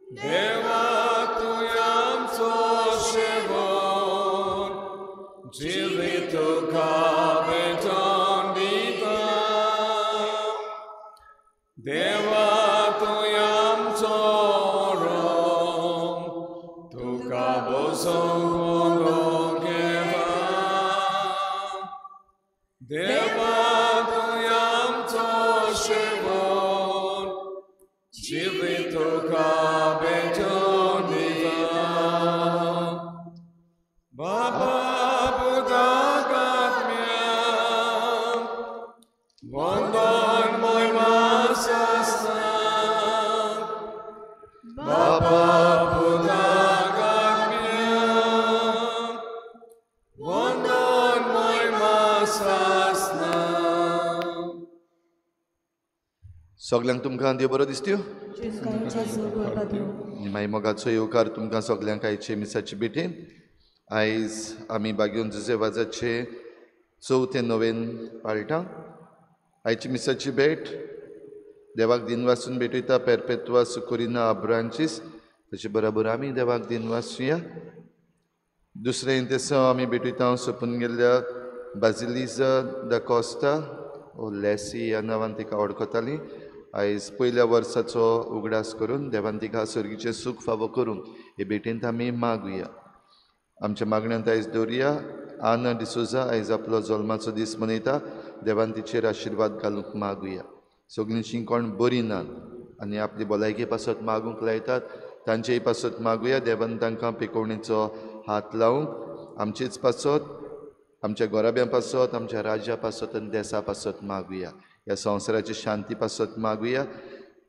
देवा तूं आमचो शेवट, जिवीत तुका भेटोवन दिता। देवा तूं आमचो रोम, तुका बसोवंक घेवा। देवा तूं आमचो शेवट, जिवीत तुका भेटोवन दिता। बाबा पुताक आत्म्याक वंदन महिमा सासणाक। बाबा पुताक आत्म्याक वंदन महिमा सासणाक। सगल्यांक तुमकां देव बरो दिसत्यो। मागीर मोगाचो येवकार तुमकां सगल्यांक आयचे मिसाचे भेटेन। आयज आमी बागेवन जुजे वाजाचे चवथे नोवेन पाळटा। आयची मिसाची भेट देवाक दिनवासून भेटयता पेरपेत्वा सुकोरिना अब्रांचीस, ताचे बराबर आमी देवाक दिनवासुया। दुसरें इंतेसांव आमी भेटयता सोंपून गेल्ल्या बाजिलिजा the Costa ओ लॅसी ह्या नांवान तिका वळखताली। आयज पयल्या वर्साचो उगडास करून देवान तिका सर्गीचें सूख फावो करूंक हे भेटेंत आमी मागुया। आमच्या मागण्यांत आयज दवरुया। आना डिसोजा आयज आपलो जल्माचो दीस मनयता, देवान तिचेर आशिर्वाद घालूंक मागुया। सगळींची कोण बरी नात आनी आपली भलायके पासत मागूंक लायतात तांचेय पासत मागुया। देवान तांकां पिकोवणेचो हात लावंक, आमचेच पासत, आमच्या घराब्यां पासत, आमच्या राज्या पासत आनी देसा पासत मागुया। ह्या संवसाराची शांती पासत मागुया।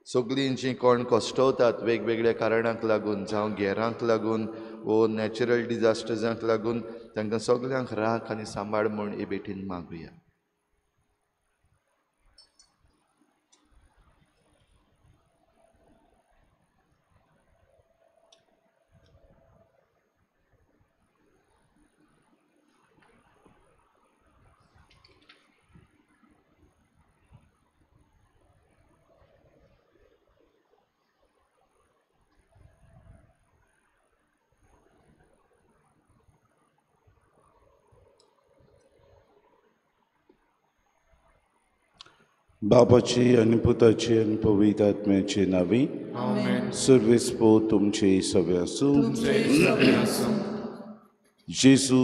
सगळीं जीं कोण कश्टवतात वेगवेगळ्या कारणांक लागून, जावं गेरांक लागून वो नॅचरल डिजास्टर्सांक लागून, तांकां सगल्यांक राख आनी सांबाळ म्हूण हे भेटीन मागुया। बापाची आनी पुताची आनी पवित्र आत्म्याची नावी। सुर्वेस पो तुमचे सगळे आसूं। जेजू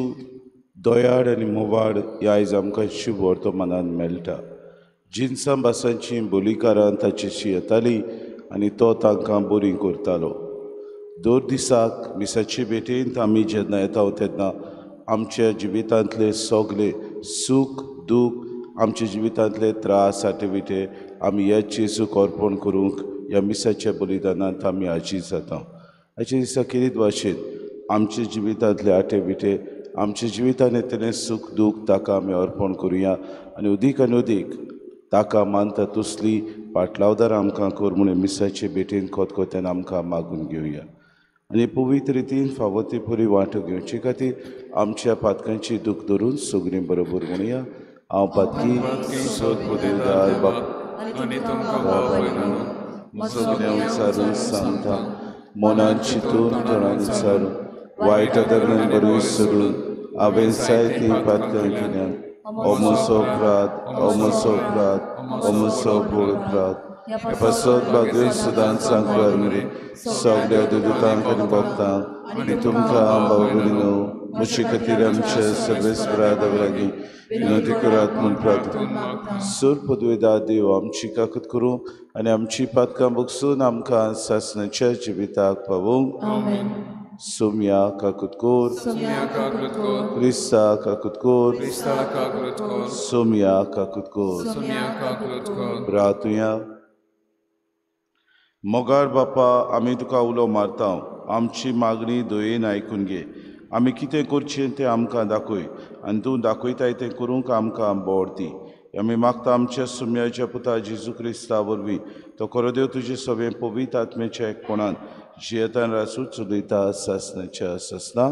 दयाळ आनी मोवाड ह्या आयज आमकां शुभ वर्तमानान मेळटा। जिनसां भासांची बोलीकारां ताचेशी येताली आनी तो तांकां बरी करतालो। दर दिसाक मिसाचे भेटेंत आमी जेन्ना येता तेन्ना आमच्या जिवितांतले सगळे सूख दूख, आमच्या जिवितांतले त्रास आटेविटे आमी ह्या जेजूक अर्पण करूंक ह्या मिसाच्या बलिदानांत आमी आजीज जाता। आयच्या दिसा खेरीत भाशेन आमच्या जिवितांतले आटेविटे, आमच्या जिवितांत येतलें सूख दूख ताका आमी अर्पण करुया आनी अदीक आनी अदीक ताका मानता तसली पाटलावदार आमकां कर म्हूण मिसाचे भेटेन खतखत्यान आमकां मागून घेवया आनी पवित्र रितीन फावो ते परी वांटो घेवचे खातीर आमच्या पातकांची दूख धरून सगळीं बरोबर म्हणुया। हांव पातकी सोदपुदेदार बाप आनी तुमकां भाव सगळ्यां विचारून सांगता, मनान चिंतून तोंडान विचारून वायट दरम्यान बरी सोडून हांवें जायतीं पातकां केल्यात। अमसो अपराध, अमसो अपराध, अमसो अपराध। ह्या पासत भाग्य सदांच सांगपाक मेरेन सगळ्या दुतांक आनी भक्तांक आनी तुमकां भाव भयणीनो म्हजे खातीर आमच्या सर्वेस्परा लागीं विनंती करात म्हूण प्रार्थना। सूर पदवेदार देव आमची काकत करूं आनी आमची पातकां बगसून आमकां सासणाच्या जिविताक पावोवंक। सोम्या काकूत कोर, क्रिस्ता काकूत कोर, सोम्या काकूत कोर। प्रार्थुया। मोगाळ बापा, आमी तुका उलो मारता, आमची मागणी दयेन आयकून घे। आमी कितें करचें तें आमकां दाखय आनी तूं दाखयताय तें करूंक आमकां बोड दी। आमी मागता आमच्या सुम्याच्या पुता जेजू क्रिस्ता वरवीं तो खरो देव तुजे सगळें पवित्र आत्म्याच्या एकपणान जियेतान रासू चलयता सासणाच्या सासणां।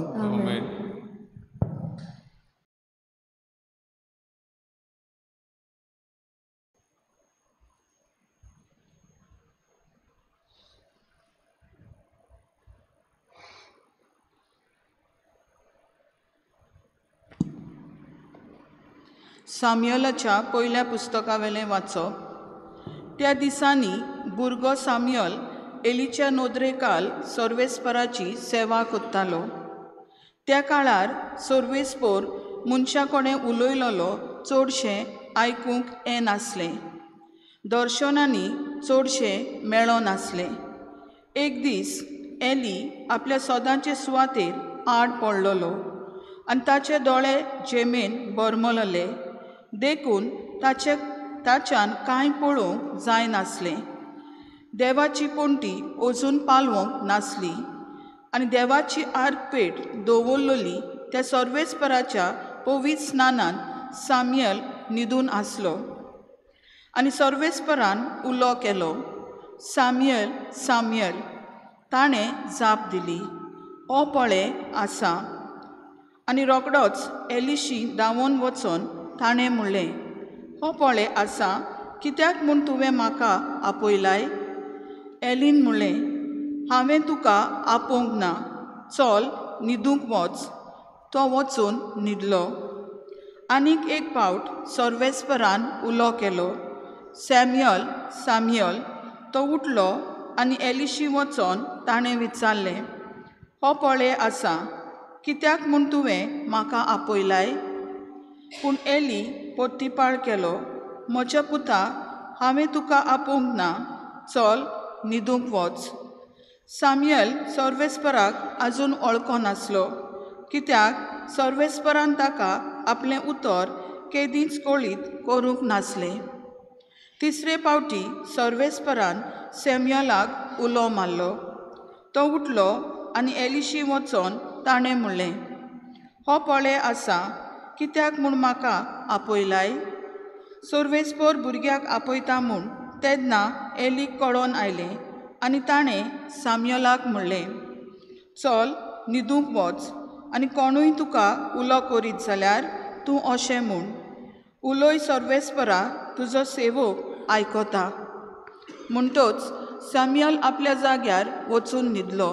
साम्युएलाच्या पयल्या पुस्तकावेलें वाचप. त्या दिसांनी भुरगो साम्युएल एलीच्या नोदरेकाल सर्वेस्पराची सेवा करतालो. त्या काळार सर्वेस्पोर मनशा कोणें उलयलोलो चडशें आयकूंक येनासलें, दर्शनांनी चडशें मेळनासलें. एक दीस एली आपल्या सदांचे सुवातेर आड पडलेलो आनी ताचे दोळे जेमेन बरमलले, देखून ताच्यान कांय पळोवंक जायनासलें. देवाची पणटी अजून पालवंक नासली आनी देवाची आर्कपेट दवरलेली त्या सर्वेस्पराच्या पवित्र स्नानांत साम्युएल न्हिदून आसलो. आनी सर्वेस्परान उलो केलो, साम्युएल, साम्युएल. ताणें जाप दिली, ओ पळे आसा. आनी रोखडोच एलिशी धांवून वचून ताणें म्हणलें, हो पळे आसा, कित्याक म्हूण तुवें म्हाका आपयलाय? एलीन म्हणलें, हांवें तुका आपोवंक ना, चल न्हिदूंक वच. तो वचून न्हिदलो. आनीक एक फावट सर्वेस्परान उलो केलो, सॅम्युअल, सॅम्युअल. तो उठलो आनी एलिशी वचोन ताणें विचारलें, हो पळे आसा, कित्याक म्हूण तुवें म्हाका आपयलाय? पूण एली पोत्तीपाळ केलो, म्हज्या पुता, हांवें तुका आपोवंक ना, चल न्हिदूंक वच. साम्युएल सर्वेस्पराक आजून वळखनासलो, कित्याक सर्वेस्परान ताका आपलें उतर केदींच कळीत करूंक नासलें. तिसरे फावटी सर्वेस्परान सॅम्युअलाक उलो मारलो. तो उठलो आनी एलिशी वचोन ताणें म्हणलें, हो पळे आसा, कित्याक म्हूण म्हाका आपयलाय? सर्वेस्पर भुरग्याक आपयता म्हूण तेन्ना एलीक कळोन आयलें आनी ताणें साम्युअलाक म्हणलें, चल न्हिदूंक वच आनी कोणूय तुका उलो करीत जाल्यार तूं अशें म्हूण, उलय सर्वेस्परा, तुजो सेवक आयकता. म्हणटच सॅम्युअल आपल्या जाग्यार वचून न्हिदलो.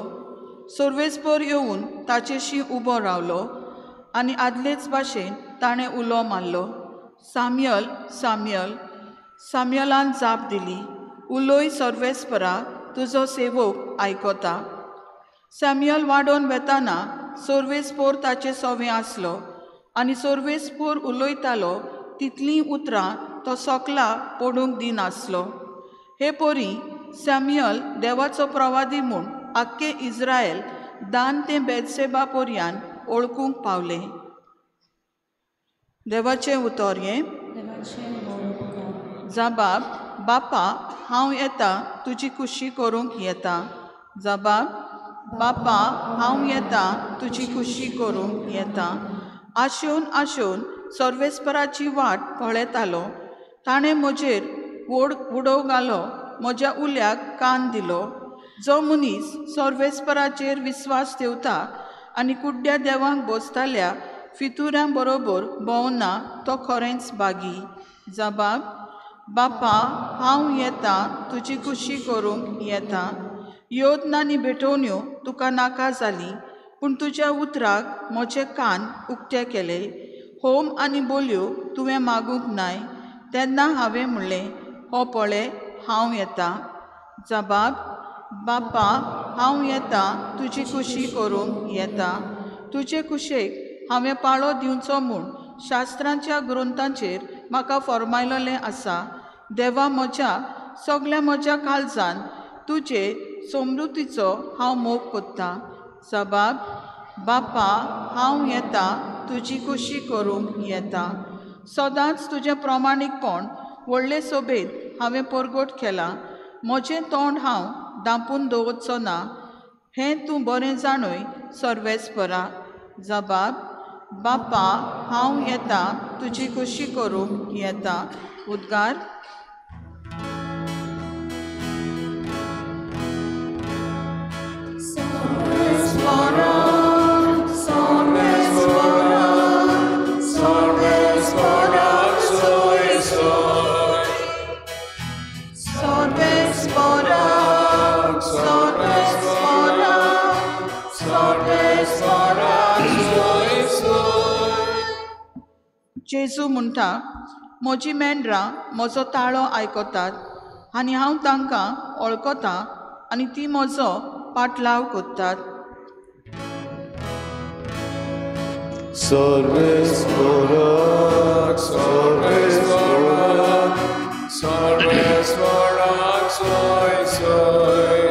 सर्वेस्पर येवन ताचेशी उबो रावलो आनी आदलेच भाशेन ताणें उलो मारलो, साम्युअल, साम्युअल. साम्युअलान जाप दिली, उलय सर्वेस्परा, तुजो सेवक आयकता. सॅम्युअल वाडोवन वेताना सर्वेस्पोर ताचे सवें आसलो आनी सर्वेस्पोर उलयतालो तितलीं उतरां तो सोकला पडूंक दिनासलो. हे परी सॅम्युअल देवाचो प्रवादी म्हूण आख्खे इस्रायल दान ते बेतसेबा पोरयान वळखूंक पावलें. देवाचें उतर हें. जबाब, बापा हांव येता, तुजी खुशी करूंक येता. जबाब, बापा हांव येता, तुजी खुशी करूंक येता. आशेवन आशेवन सर्वेस्पराची वाट पळयतालो. ताणें म्हजेर व्हड उडोव घालो, म्हज्या उल्याक कान दिलो. जो मनीस सर्वेस्पराचेर विस्वास ठेवता आनी कुड्ड्या देवांक बसताल्या फितुऱ्यां बरोबर भोंवना तो खरेंच बागी. जबाब, बापा हांव येता, तुजी खुशी करूंक येता. योजना आनी भेटवण्यो तुका नाका जाली, पूण तुज्या उतराक म्हजे कान उक्ते केले. होम आनी बोलयो तुवें मागूंक नाय, तेन्ना हांवें म्हणलें, हो पळे हांव येता. जबाब, बापा हांव येता, तुजी खुशी करूंक येता. तुजे खुशेक हांवें पाळो दिवचो म्हूण शास्त्रांच्या ग्रंथांचेर म्हाका फॉर्मायलेलें आसा. देवा म्हज्या सगल्या म्हज्या काळजान तुजे समृद्धीचो हांव मोग कोत्तां. जबाब, बापा हांव येता, तुजी खुशी करूंक येता. सदांच तुजें प्रमाणीकपण व्हडले सोबेत हांवें परगट केलां. म्हजें तोंड हांव दांपून दवरचो ना, हें तूं बरें जाणूय सर्वेस्परा. जबाब, बापा हांव येता, तुजी खुशी करूंक येता. उद्गार. जेजू म्हणटा, म्हजी मेंढरां म्हजो ताळो आयकतात आनी हांव तांकां वळखतां आनी ती म्हजो पाटलाव करतात. सर्वेस्पराक सर्वेस्पराक सर्वेस्पराक सोय सोय.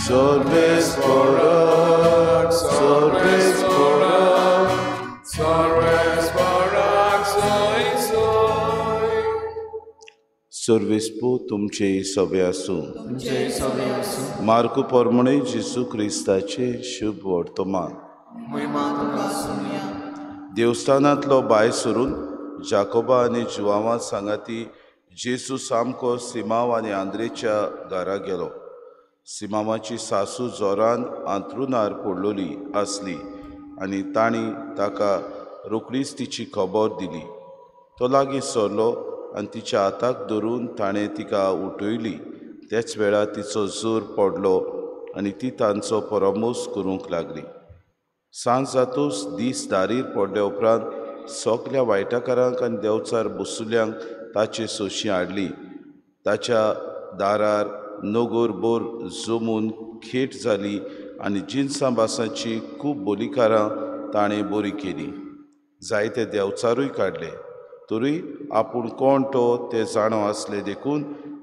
सर्वेस्पराक सर्वेस्पराक सर्वेस्पराक सोय सोय. सर्वेस्पू तुमचे सवे आसूं. मार्कू पोरमणे जेजू क्रिस्ताचे शुभ वर्तमान. देवस्थानांतलो भायर सरून जाकोबा आनी जुवांवा सांगाती जेजू सामको सिमांव आनी आंद्रेच्या घरा गेलो. सिमांवाची सासू जोरान आंतरुणार पडलोली आसली आनी तांणी ताका रोखडीच तिची खबर दिली. तो लागीं सरलो आनी तिच्या हाताक धरून ताणें तिका उठयली. त्याच वेळार तिचो जोर पडलो आनी ती तांचो परामोस करूंक लागली. सांज जातूच दीस दारीर पडल्या उपरांत सगल्या वायटाकारांक आनी देंवचार बसुल्यांक ताचे सोशी हाडली. ताच्या दारार नगरभर जमून खेट जाली आनी जिनसां भासांची खूब बोलीकारां ताणें बरी केली. जायते देंवचारूय काडले, तरूय आपूण कोण तो ते जाणो आसले देखून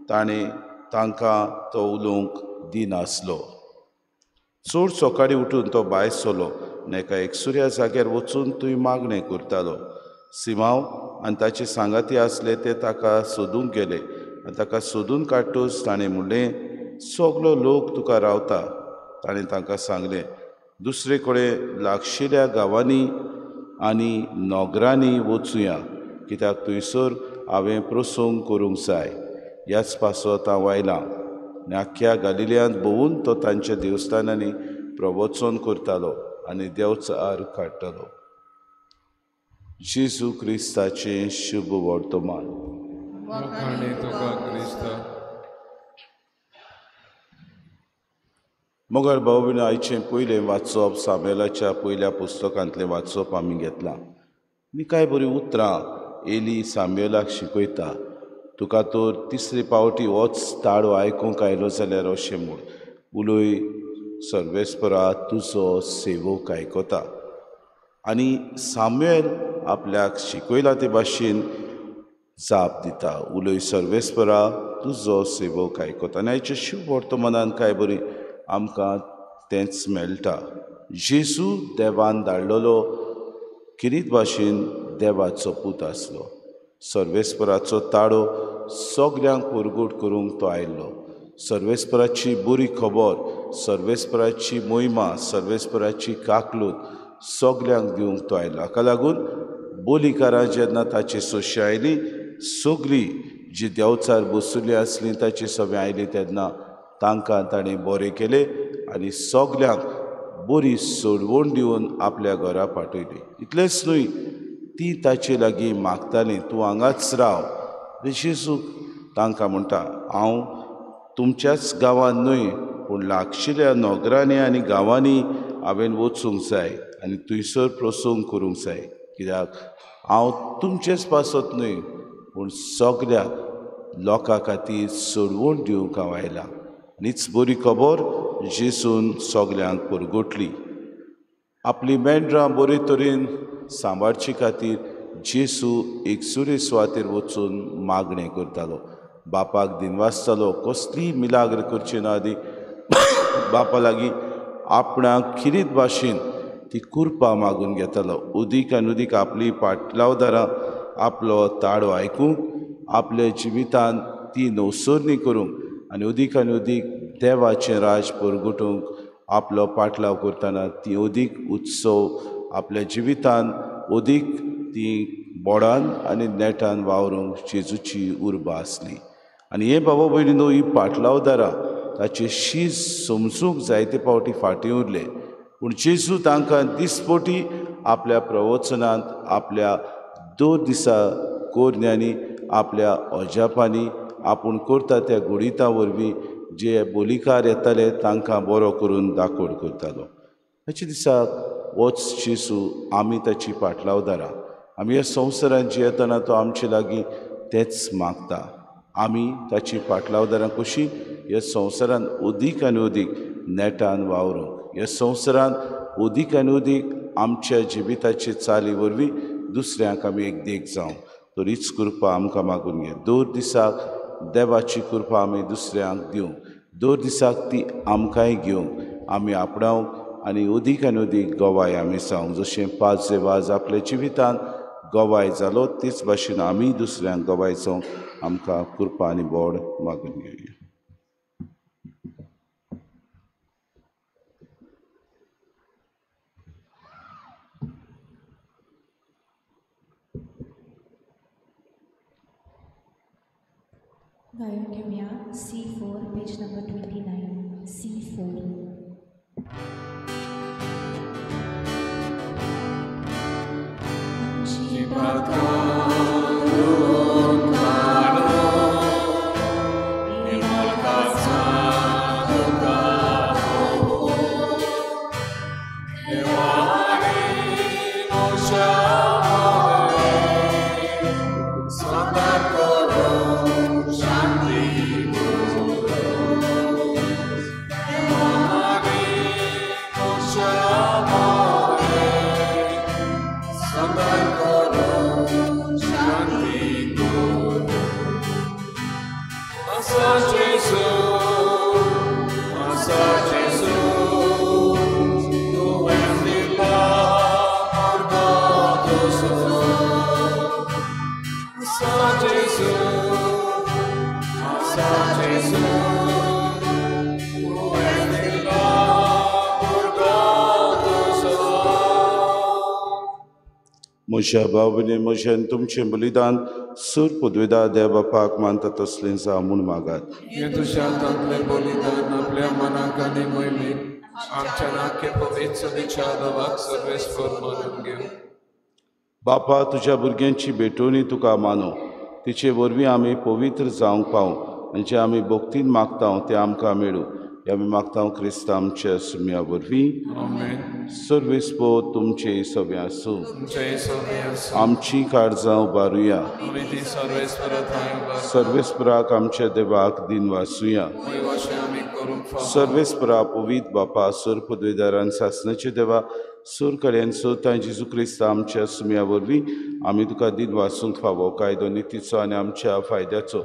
ताणें तांकां तो उलोवंक दिनासलो. चड सकाळीं उठून तो भायर सरलो आनी एका एकसुऱ्या जाग्यार वचून थंय मागणें करतालो. सिमांव आनी ताचे सांगाती आसले ते ताका सोदूंक गेले आनी ताका सोदून काडटूच ताणें म्हणलें, सगलो लोक तुका रावता. ताणें तांकां सांगलें, दुसरे कडेन लागशिल्ल्या गांवांनी आनी नगरांनी वचुया, कित्याक थंयसर हांवें प्रसंग करूंक जाय. ह्याच पासत हांव आयलां. आनी आख्ख्या गालिल्यांत भोंवून तो तांच्या देवस्थानांनी प्रवचन करतालो आनी देंवचार काडटालो. जेजू क्रिस्ताचें शुभ वर्तमान. मगर भाव भयणीं, आयचें पयलें वाचप सामुएलाच्या पयल्या पुस्तकांतलें वाचप आमी घेतलां. आनी कांय बरीं उतरां एली सामुएलाक शिकयता. तुका तर तिसरे पावटी होच ताळो आयकूंक आयलो जाल्यार अशें म्हूण उलय, सर्वेस्परा तुजो सेवक आयकता. आनी सामुएल आपल्याक शिकयला ते भाशेन जाप दिता, उलय सर्वेस्परा तुजो सेवक आयकता. आनी आयच्या शुभ वर्तमानान कांय बरी आमकां तेंच मेळटा. जेजू देवान धाडलेलो किरीत भाशेन देवाचो पूत आसलो. सर्वेस्पराचो ताळो सगल्यांक परगट करूंक तो आयल्लो. सर्वेस्पराची बरी खबर, सर्वेस्पराची मोहिमा, सर्वेस्पराची काकलूत सगल्यांक दिवंक तो आयलो. हाका लागून बोलीकारां जेन्ना ताची सोशी आयली, सगळीं जी देंवचार बसुल्ली आसली ताची सगळीं आयली तेन्ना तांकां ताणें बरें केलें आनी सगल्यांक बरी सोडवण दिवन आपल्या घरा पाठयली. इतलेंच न्हय, ती ताचे लागीं मागताली, तूं हांगाच राव. जेजू तांकां म्हणटा, हांव तुमच्याच गांवांत न्हय पूण लागशिल्ल्या नगरांनी आनी गांवांनी हांवें वचूंक जाय आनी थंयसर प्रसंग करूंक जाय, कित्याक हांव तुमचेच पासत न्हय पूण सगल्या लोकां खातीर सोडवण दिवंक हांव आयलां. हीच बरी खबर जेजून सगल्यांक परगटली. आपली मेंढरां बरे तरेन सांबाळचे खातीर जेजू एकसुरे सुवातेर वचून मागणें करतालो. बापाक दिनवासतालो, कसलीय मिलाग्र करची ना आदी बापा लागीं आपणाक खिरीत भाशेन ती कुरपा मागून घेतालो. उदीक आनी उदीक आपली पाटलावदारां आपलो ताळो आयकूंक, आपल्या जिवितान ती नवसरणी करूंक आनी उदीक आनी उदीक देवाचें राज परगटूंक आपलो पाटलाव करतना ती अदीक उत्सव आपल्या जिवितान अदीक ती बोडान आनी नेटान वावरूंक जेजूची उर्बा आसली. आनी हे बाबा भयणीनो, ही पाटलावदारां ताचे शीज समजूंक जायते फावटी फाटीं उरले, पूण जेजू तांकां दिसपटी आपल्या प्रवचनांत आपल्या दर दिसा कोरण्यांनी आपल्या अजापांनी आपूण करता त्या गुडिता वरवीं जे बोलीकार येताले तांकां बरो करून दाखोड करतालो. हाचे दिसाक वच जेजू आमी ताची पाटलावदारां. आमी ह्या संवसारांत जियेतना तो आमचे लागीं तेच मागता. आमी ताची पाटलावदारां कशी ह्या संवसारांत अदीक आनी अदीक नेटान वावरूंक, ह्या संवसारांत अदीक आनी अदीक आमच्या जिविताचे चाली वरवीं दुसऱ्यांक आमी एक देख जावंक, तर हीच कृपा आमकां मागून घे. दर दिसाक देवाची कृपा आमी दुसऱ्यांक दिवंक, दर दिसाक ती आमकांय घेवंक आमी आपणावंक आनी अदीक आनी अदीक गवाय आमी जावंक. जशें पाद्र वाज आपल्या जिवितांत गवाय जालो तेच भाशेन आमी दुसऱ्यांक गवाय जावंक आमकां कृपा आनी बोड मागून घेवया. गायन घेवया C4 page number 29 C4. म्हज्या भावने म्हज्यान तुमचें बलिदान सूर पदवेदा देव बापाक मानता तसलें जावं म्हूण मागात. हें तुज्या हातांतलें बलिदान आपल्या मनाक आनी मोहिमेक आमच्या नाक्य पवित्र विचाराक सर्वेस्पर मानून घेवं. बापा, तुज्या भुरग्यांची भेटवणी तुका मानू, तिचे वरवीं आमी पवित्र जावंक पावूं आनी जें आमी भक्तीन मागता तें आमकां मेळूं. हे आमी मागता क्रिस्त आमच्या सुम्या वरवीं. आमेन. सर्वेस्पर तुमचे सगळें आसूं. आमची काळजां उबारुया. सर्वेस्पराक आमच्या देवाक दिन वासुया. सर्वेस्परा पवित्र बापा, सूर पदवेदारान सासणाचे देवा, सूर कडेन सोतां जेजू क्रिस्त आमच्या सुम्या वरवीं आमी तुका दिन वासूंक फावो कायदो नितीचो आनी आमच्या फायद्याचो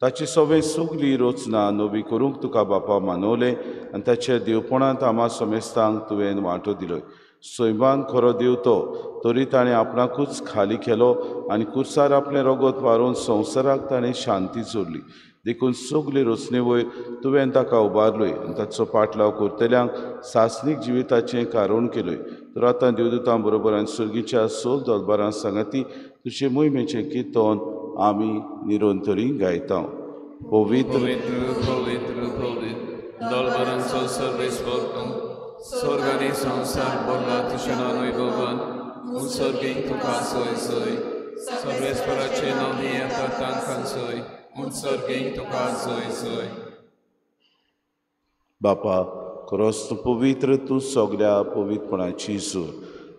ताची सगळें सगली रचना नवी करूंक तुका बापा मानवलें आनी ताच्या देवपणांत आमा समेस्तांक तुवें वांटो दिलोय. सैमान खरो देव तो, तरी ताणें आपणाकूच खाली केलो आनी कुर्सार आपलें रगत वारोवन संवसाराक ताणें शांती जोडली. देखून सगले रचने वयर तुवें ताका उबारलोय आनी ताचो पाटलाव करतल्यांक सासणीक जिविताचें कारण केलोय. तर आतां देवदूतां बरोबर आनी सर्गीच्या सोल दलबारां सांगाती तुजे मोहिमेचें किर्तन आमी निरंतरी गायता. पवित्र पवित्र पवित्र पवित्र दलबारांचो सर्वेस्पर तूं, स्वर्ग आनी संवसार भरला तुज्या नांवान वैभवान. उत्सर्गीक तुका सोय सोय, सर्वेस्पराचे नांव येता तांकां सोय, उत्सर्गीक तुका सोय सोय. बापा, खरोच तूं पवित्र, तूं सगल्या पवित्रपणाची सूर.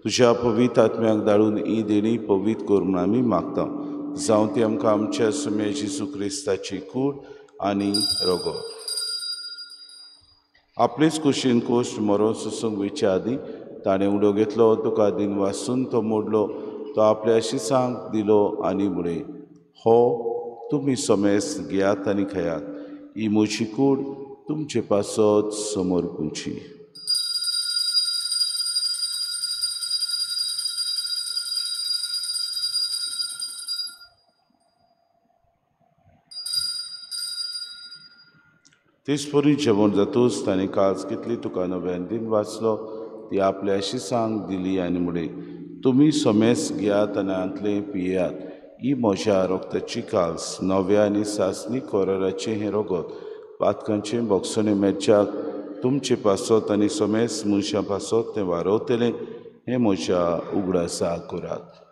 तुज्या पवित्र आत्म्याक धाडून ही देणी पवित्र कर म्हूण आमी मागता. जावं ती आमकां आमच्या सुम्या जेजू क्रिस्ताची कूड आनी रगत. आपलेच कुशीन कोश्ट मरोन सोसूंक वयच्या आदीं ताणें उडो घेतलो, तुका दिन वासून तो मोडलो, तो आपल्या शिसांक दिलो आनी म्हळें, हो तुमी समेस्त घेयात आनी खेयात, ही म्हजी कूड तुमचे पासत समर्पूची. तेच परी जेवण जातूच ताणें काज घेतली, तुका नव्यान दिन वाचलो, ती आपल्या शिसांक दिली आनी म्हळें, तुमी समेस्त घेयात आनी हांतलें पियेयात, ही म्हज्या रक्ताची काल्स, नव्या आनी सासणी कराराचें हें रगत, पातकांचें भोगसणें मेळच्याक तुमचे पासत आनी समेस्त मनशां पासत तें वारवतलें, हें म्हज्या उगडासा करात.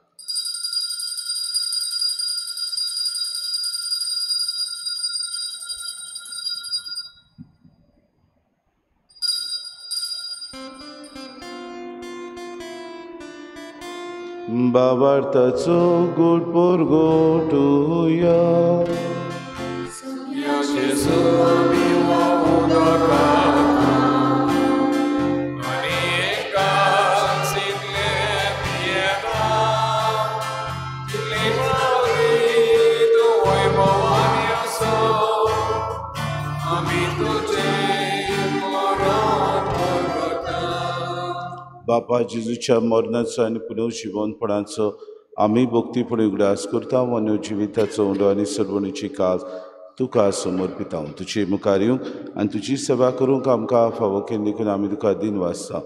बाबार्थाचो गोड पोरगोटुया. बापा जेजूच्या मरणाचो आनी पुनर्जिवनपणाचो आमी भक्तीपणी उगडास करता वन्य जिविताचो उंडो आनी सर्वणीची काज तुका समर्पिता. तुजे मुखार येवंक आनी तुजी सेवा करूंक आमकां फावो केली देखून आमी तुका दिन वाचता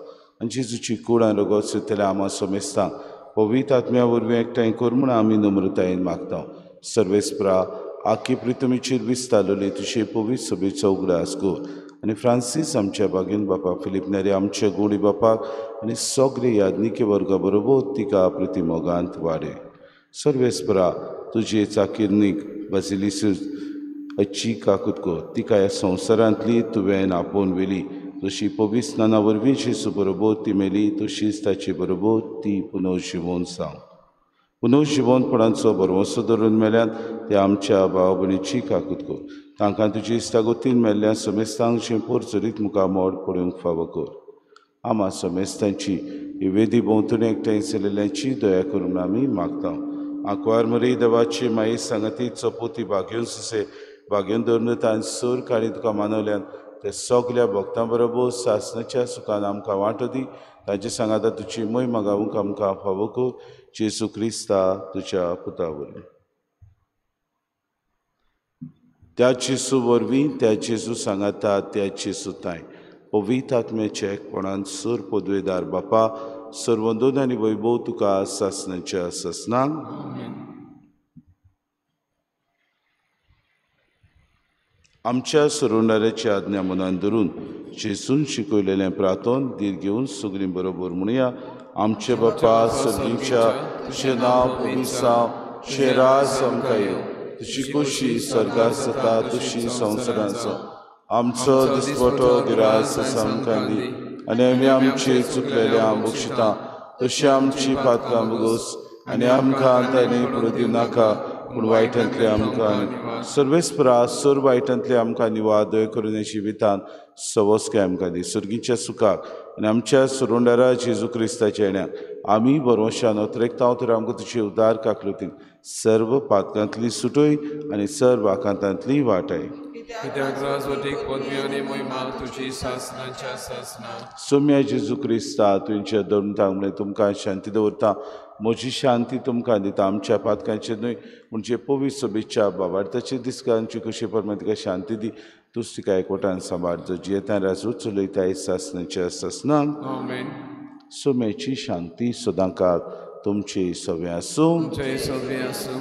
आनी जेजूची कूड आनी रगत सोदतल्या आमा समेस्ता पवित्र आत्म्या वरवीं एकठांय कर म्हूण आमी नम्रतायेन मागता. सर्वेस्परा आखी प्रितमीचेर विस्तारलेली तुजे पवित्र सभेचो उगडास कर आनी फ्रांसीस आमच्या बागेन बापा, फिलीप नेरी आमच्या गोडी बापाक आनी सगळे याज्ञिके वर्गा बरोबर तिका प्रितीमोगांत वाडे. सर्वेस्परा तुजे चाकिर्नीक बासिलिसूस अच्छी काकूत कर, तिका ह्या संवसारांतली तुवें आपोवन व्हेली तशी पवित्र स्नाना वरवीं जेजू बरोबर ती मेली तशीच ताचे बरोबर ती पुनर्जिवोन जावं. पुनर्जिवनपणाचो भरवंसो धरून मेल्यान ते आमच्या भाव भयणीची काकूत कर. तांकां तुजी इश्टागतीन मेल्ल्या समेस्तांक शेंपोर चरीत मुखार मोड पळोवंक फावो कर. आमा समेस्तांची ही वेदी भोंवतणी एकठांय चलिल्ल्यांची दया करून आमी मागता. आंकवार मरी देवाची माई सांगाती चपोती बागेवन सुसे बागेवन धरून तांणी सर काळी तुका मानवल्यान ते सगल्या भक्तां बरोबर सासणाच्या सुखान आमकां वांटो दी. ताचे सांगाता तुजी मोय मागावूंक आमकां फावो कर. जेजू क्रिस्ता तुज्या पुता वरवीं. त्या जेजू वरवीं, त्या जेजू सांगाता, त्या जेजू तांय पवित्र आत्म्याच्या एकपणान सर पदवेदार बापा सर्वंदोन आनी वैभव तुका सासणाच्या सासणाक. आमच्या सरुणाऱ्याची आज्ञा मनान धरून जेजून शिकयलेलें प्रार्थन धीर घेवन सगळीं बरोबर म्हणुया. आमचे बापा सर्गीच्या, तुजें नांव पवित्र जावं, तुजें राज आमकां येवं, तुजी खोशी स्वर्गांत जाता तशी संवसारांत जावं. आमचो दिसपटो गिरास आमकां दी आनी आमी आमचे चुकलेल्या बक्षिता तशी आमची पातकां भोगोस आनी आमकां तांणी पडूं दिवनाका पूण वायटांतले आमकां सर्वेस्परा सर वायटांतले आमकां निवादय करून जिवितांत सवस्काय आमकां दी. सर्गीच्या सुखाक आनी आमच्या सुरुंडारा जेजू क्रिस्ताच्या येण्याक आमी भरवंशान अत्रेकता तर आमकां तुजे उदार काकलुतीन सर्व पातकांतली सुटय आनी सर्व आकांतांतली वाटाय. सोम्या जेजू क्रिस्ता तुमच्या धर्मतांक म्हणलें तुमकां शांती दवरता, म्हजी शांती तुमकां दिता. आमच्या पातकांचेर न्हय म्हणजे पवित्र सभेच्या बाबार्थाचे दिसकांची कशी प्रमाण तिका शांती दी. तूच तिका एकवटान सांबाळ जो जियेता राजू चलयता सासणाच्या सासणाक. सोम्याची शांती सदांकाळ तुमची सगळें आसूं.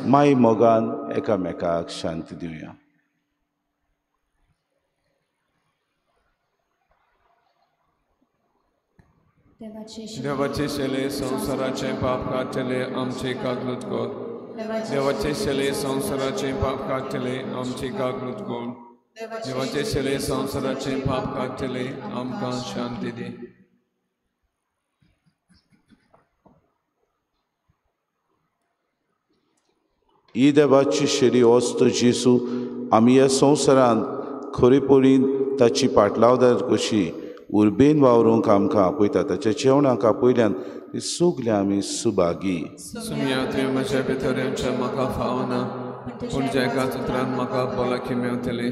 माई मोगान एकामेकाक शांती दिवया. देवाचे शेले संवसाराचे पाप काडटले आमचे काकलूत कर. देवाचे शेले संवसाराचे पाप काडटले आमचे काकलूत कर. देवाचे शेले संवसाराचे पाप काडटले आमकां शांती दी. ही देवाची शेरी वस्त जेजू आमी ह्या संवसारांत खरेपणीन ताची पाटलावदार कशी उर्बेन वावरूंक आमकां आपयता. ताच्या जेवणाक आपयल्यान ती सगळीं आमी सुभागी. सुम्या तुवें म्हज्या भितर येवचें म्हाका फावना, पूण ज्या एकाच उतरान म्हाका भलायकी मेवतली.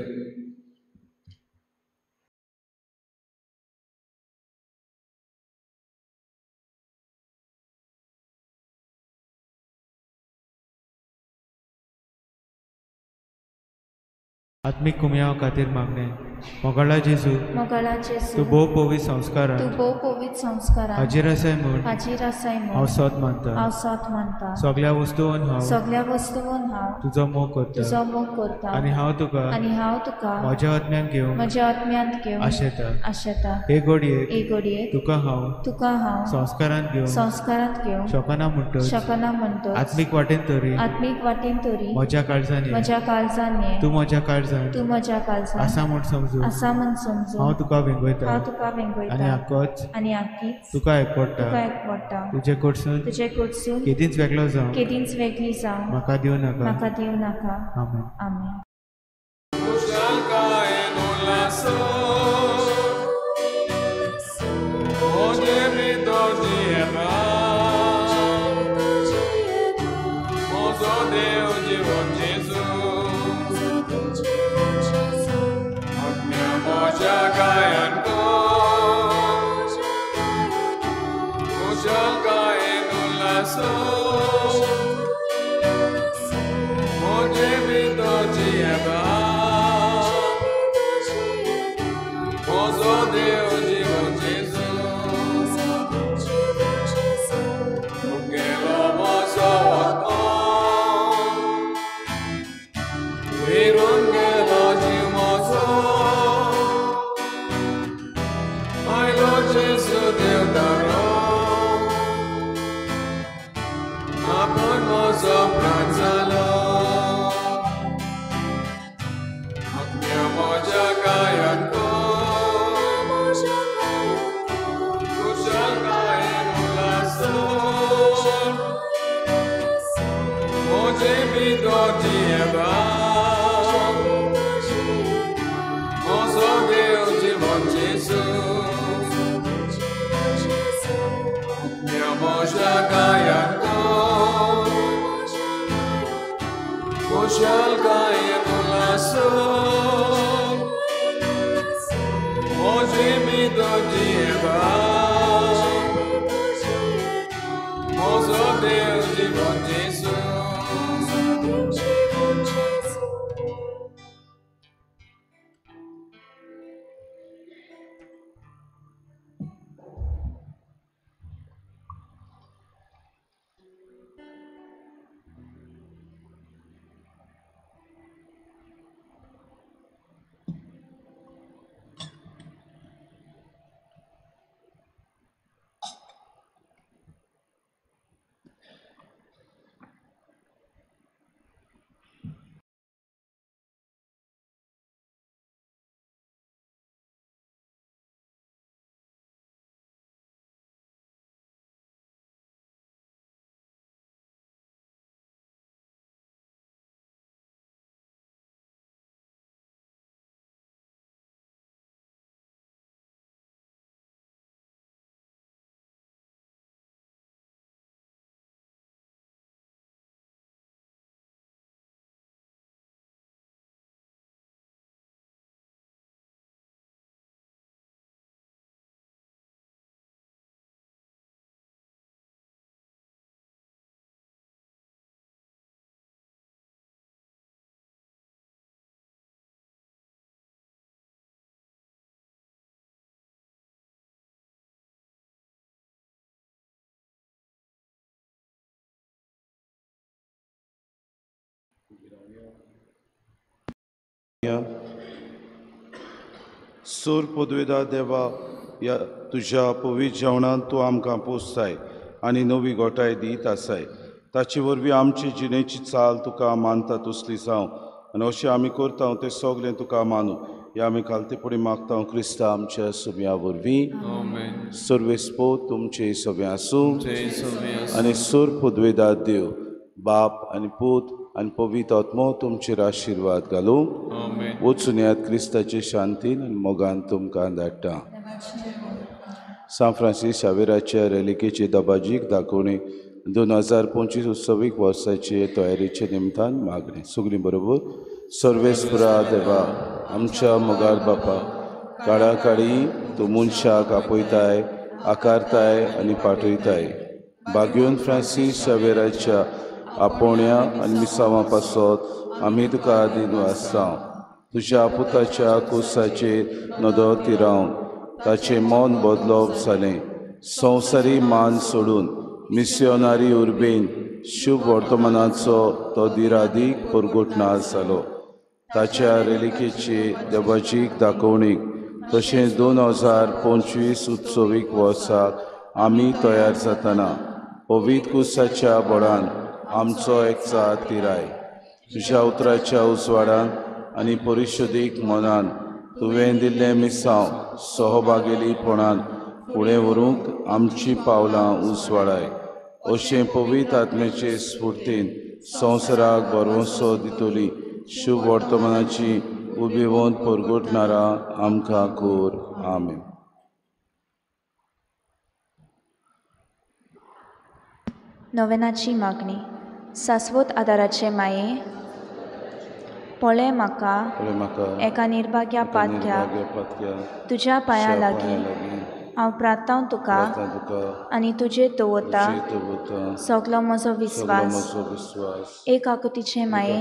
आत्मीक कुमयाव खातीर मागणें. मोगाळा जेजू, तूं भोव पवित्र संस्कारान हाजीर आसाय म्हूण हांव सत मानता. सगळ्या वस्तून हांव तुजो मोग करता आनी हांव तुका म्हज्या आत्म्यान घेवन आशेता. हे घडयेक तुका हांव संस्कारांत घेवन शकना म्हणटच आत्मीक वाटेन तरी म्हज्या काळजान ये, तूं म्हज्या काळजान आसा म्हूण समजून समजून हांव तुका वेंगयता आनी आकोच तुका एकवटा तुजे कडसून केदींच वेगळो जावं म्हाका दिवं नाका. आमेन. आमेन. सूर पदवेदा देवा ह्या तुज्या पवित्र जेवणान तूं आमकां पोसताय आनी नवी गोठाय दीत आसाय. ताचे वरवीं आमची जिणेची चाल तुका मानता तसली जावं आनी अशें आमी करता तें सगळें तुका मानू. ह्या आमी खालतेपणी मागता क्रिस्ता आमच्या सुम्या वरवीं. सर्वेस्पोत तुमचे सगळें आसूं आनी सूर पदवेदा देव बाप आनी पूत आनी पवित्र आत्मो तुमचेर आशिर्वाद घालूं. वचून यात क्रिस्ताचे शांतीन आनी मोगान तुमकां धाडटा. सांत फ्रांसीस शावेराच्या रेलिकेचे दबाजीक दाखोवणी 2025 उत्सवीक वर्साचे तयारेचे निमतान मागणें. सगळीं बरोबर. सर्वेस्परा देवा आमच्या मोगाळ बापा, काळाकाळी तूं मनशाक आपयताय, आकारताय आनी पाठयताय. बाग्योन फ्रांसीस शावेराच्या आपोवण्या आनी मिसांवां पासत आमी तुका दिनवासता. तुज्या पुताच्या कुसाचेर नदर तिरावन ताचें मन बदलप जालें. संवसारी मान सोडून मिसियोनारी उर्बेन शुभ वर्तमानाचो तो दिरादीक परगुटना जालो. ताच्या रेलिकेचे देवाचीक दाखोवणीक तशेंच 2025 उत्सवीक वर्साक आमी तयार जातना पवित्र कुसाच्या बळान आमचो एकचार तिराय. तुज्या उतराच्या उजवाडान आनी परिशुदीक मनान तुवें दिल्लें मिसांव सहभागेलीपणान फुडें व्हरूंक आमचीं पावलां उजवाडाय। अशें पवित्र आत्म्याचे स्फूर्तीन संवसाराक भरवंसो दितली शुभ वर्तमानाची उबेवन परगटणारा आमकां कोर। आमेन। नोवेनाची मागणी। सास्वत आदाराचे माये, पळय म्हाका एका निर्भाग्या पातक्याक तुज्या पांयां लागीं हांव प्रार्थांव तुका आनी तुजेर दवरता सगलो म्हजो विस्वास। एक आकुतीचे माये,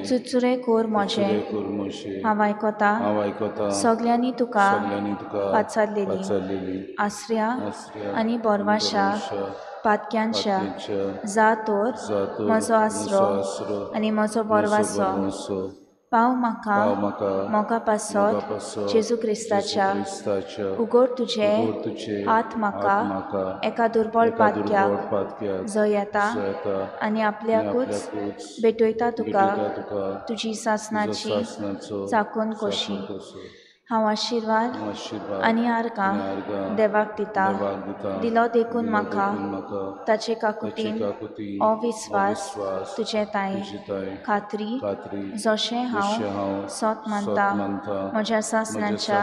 चुरचुरे कोर म्हजें, हांव आयकता सगल्यांनी तुका पाचारलेली आसऱ्या आनी बोरवाशा पातक्यांच्या जा तर म्हजो आसरो आनी म्हजो बोरवासो पाव म्हाका मोगा पासत जेजू क्रिस्ताच्या। उगड तुजे हात म्हाका एका दुर्बळ पातक्याक जो येता आनी आपल्याकूच भेटयता तुका तुजी सासनाची चाकून कशी। हांव आशिर्वाद आनी आर्गां देवाक दिता, दिलो देखून म्हाका ताचे काकुतीन हो विस्वास तुजे ताई खात्री जशें हांव सोत मानता म्हज्या सासणाच्या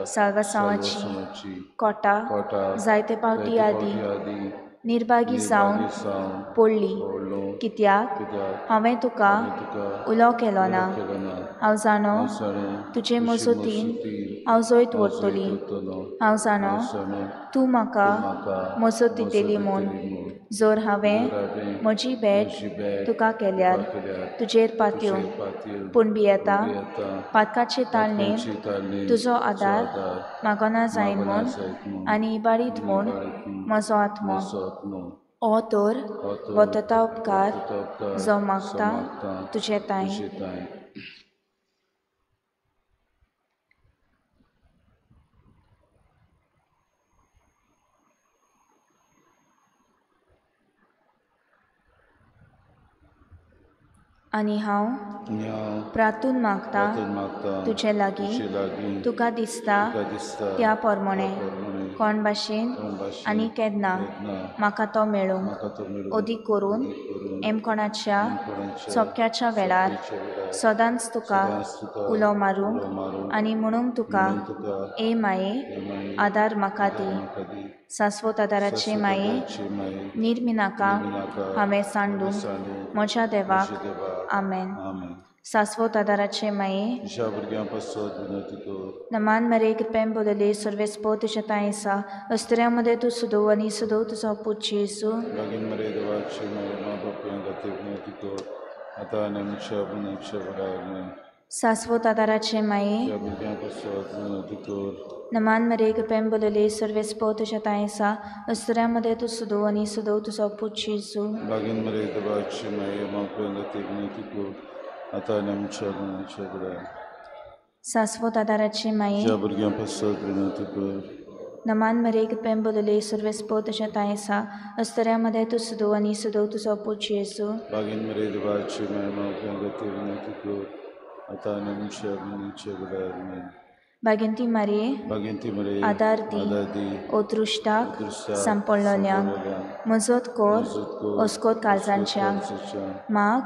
साल्वासांवाची कोटा जायते पावटी आदी निर्भागी जावन पडली, कित्याक हांवें तुका उलो केलो ना। हांव जाणो तुजे मजतीन हांव जैत व्हरतली, हांव जाणो तूं म्हाका मजत दितली म्हूण। जर हांवें म्हजी भेट तुका केल्यार तुजेर पातयो, पूण भियेता पातकाचे ताळणेर तुजो आदार मागना जायन म्हूण आनी इबाडीत म्हूण म्हजो आत्मो। ओ तर वतता उपकार जो मागता तुजे ताई। आनी हांव प्रार्थून मागता तुजे लागीं तुका दिसता त्या प्रमाणे कोण भाशेन आनी केन्ना म्हाका तो मेळूंक, अदीक करून एमकोणाच्या सोपक्याच्या वेळार सदांच तुका उलो मारूंक आनी म्हणूंक तुका, ए माये आदार म्हाका दी। सास्वत आदाराचे माये, निर्मिनाका हांवें सांडूंक म्हज्या देवाक। आमेन। सास्वत आदाराचे माये, नमान मरे कृपेन बोलले सर्वेस्पो तुज्या तांय आसा, अस्तुऱ्यां मदें तूं सुदोव आनी सुदोव तुजो पूत जेजू। सास्वत आदाराचे माये, नमान मरे कृपेन बोलले सर्वेस्पो तुज्या तांय आसा, अस्तुऱ्यां मदें तूं सुदोव आनी सुदोव तुजो पूत जेजू। सास्वत आदाराचे माये, नमान मरे कृपेन बोलले सर्वेस्पो तुज्या तांय आसा, अस्तुऱ्यां मदें तूं सुदोव आनी सुदोव तुजो पूत जेजू। भाग्यंती मारये, आदार दी अदृश्टाक सांपडलोल्यांक, मजत कर अस्कोत काळजांच्या, माग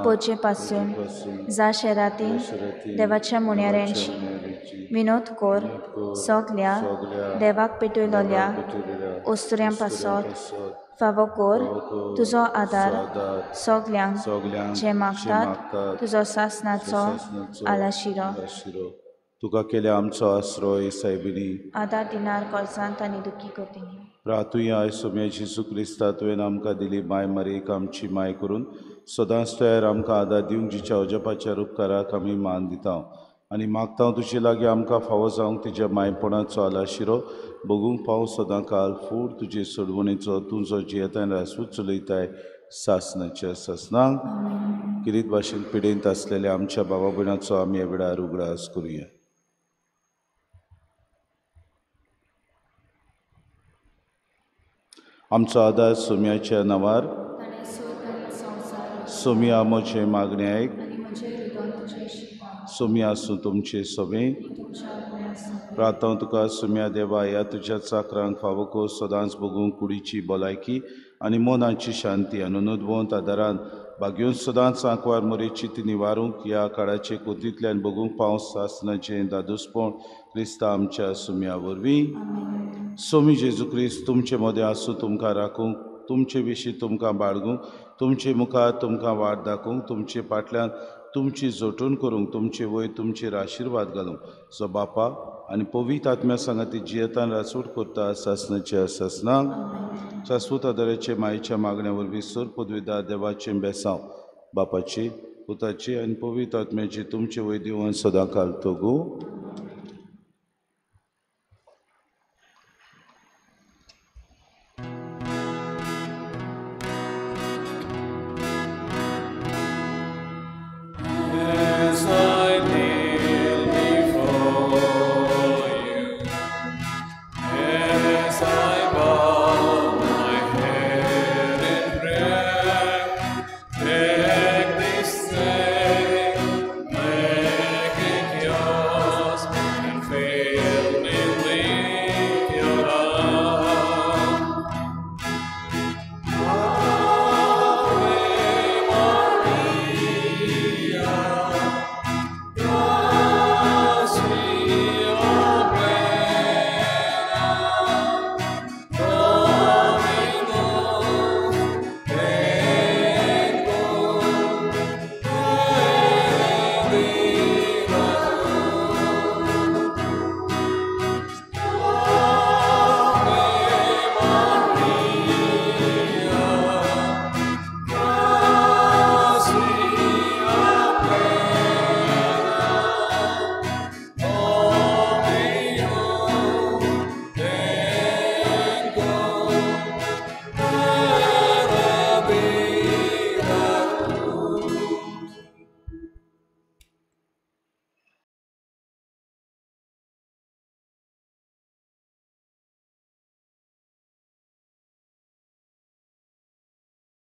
पोचे पासून जा शेरातीन देवाच्या मुण्याऱ्यांची विनोद कर सगल्या देवाक पेटयलोल्या अस्तुऱ्यां पासत फावो कर तुजो आदार सगल्यांक जे मागतात तुजो सासनाचो आलाशिरो। तुका केल्या आमचो आश्रय सायबिणी, आदार दिनार कोळसांत आनी दुखी कोतिनी। प्रातुया आयज सोम्या जेजू क्रिस्ता तुवें आमकां दिली माय मारयेक आमची माय करून सदांच तयार आमकां आदार दिवंक जिच्या अजपाच्या उपकाराक आमी मान दिता आनी मागता तुजे लागीं आमकां फावो जावंक तुज्या मायपणाचो आलाशिरो बगूंक पाव सदां काल फूड तुजे सोडवणेचो तूं जो जियेताय रासूच चलयताय सासनाच्या सासनाक। किरीत भाशेन पिडेंत आसलेल्या आमच्या बाबा भयणाचो आमी ह्या वेळार उगडास करुया। आमचो आदार सोम्याच्या नांवार, सोम्या म्हजें मागणें आयक, सोमी आसूं तुमचे सोबे. प्रार्थना तुका सुम्या देवा ह्या तुज्या चाकरांक फावो कर सदांच भोगूंक कुडीची भलायकी आनी मनाची शांती आनी अनुद्वंत आदारान भाग्योन सदांच आंकवार मोरेची ती निवारूंक ह्या काळाचे कोतींतल्यान भोगूंक पावस सासणाचें दादोसपण क्रिस्ता आमच्या सुम्या वरवीं. सोमी जेजू क्रिस्त तुमचे मदें आसूं तुमकां राखूंक, तुमचे विशीं तुमकां बाळगूंक, तुमचे मुखार तुमकां वाट दाखोवंक, तुमचे फाटल्यान तुमची जोटून करूंक, तुमचे वयर तुमचेर आशिर्वाद घालूंक. सो बापा आनी पवित्र आत्म्या सांगाती जियेतान रासूट करता सासणाचे सासणाक. शाश्वत आदाराचे मायेच्या मागण्या वरवीं सर पदवीदार देवाचें बेसांव बापाचे पुताचे आनी पवित्र आत्म्याचे तुमचे वयर दिवन सदां काल तगू.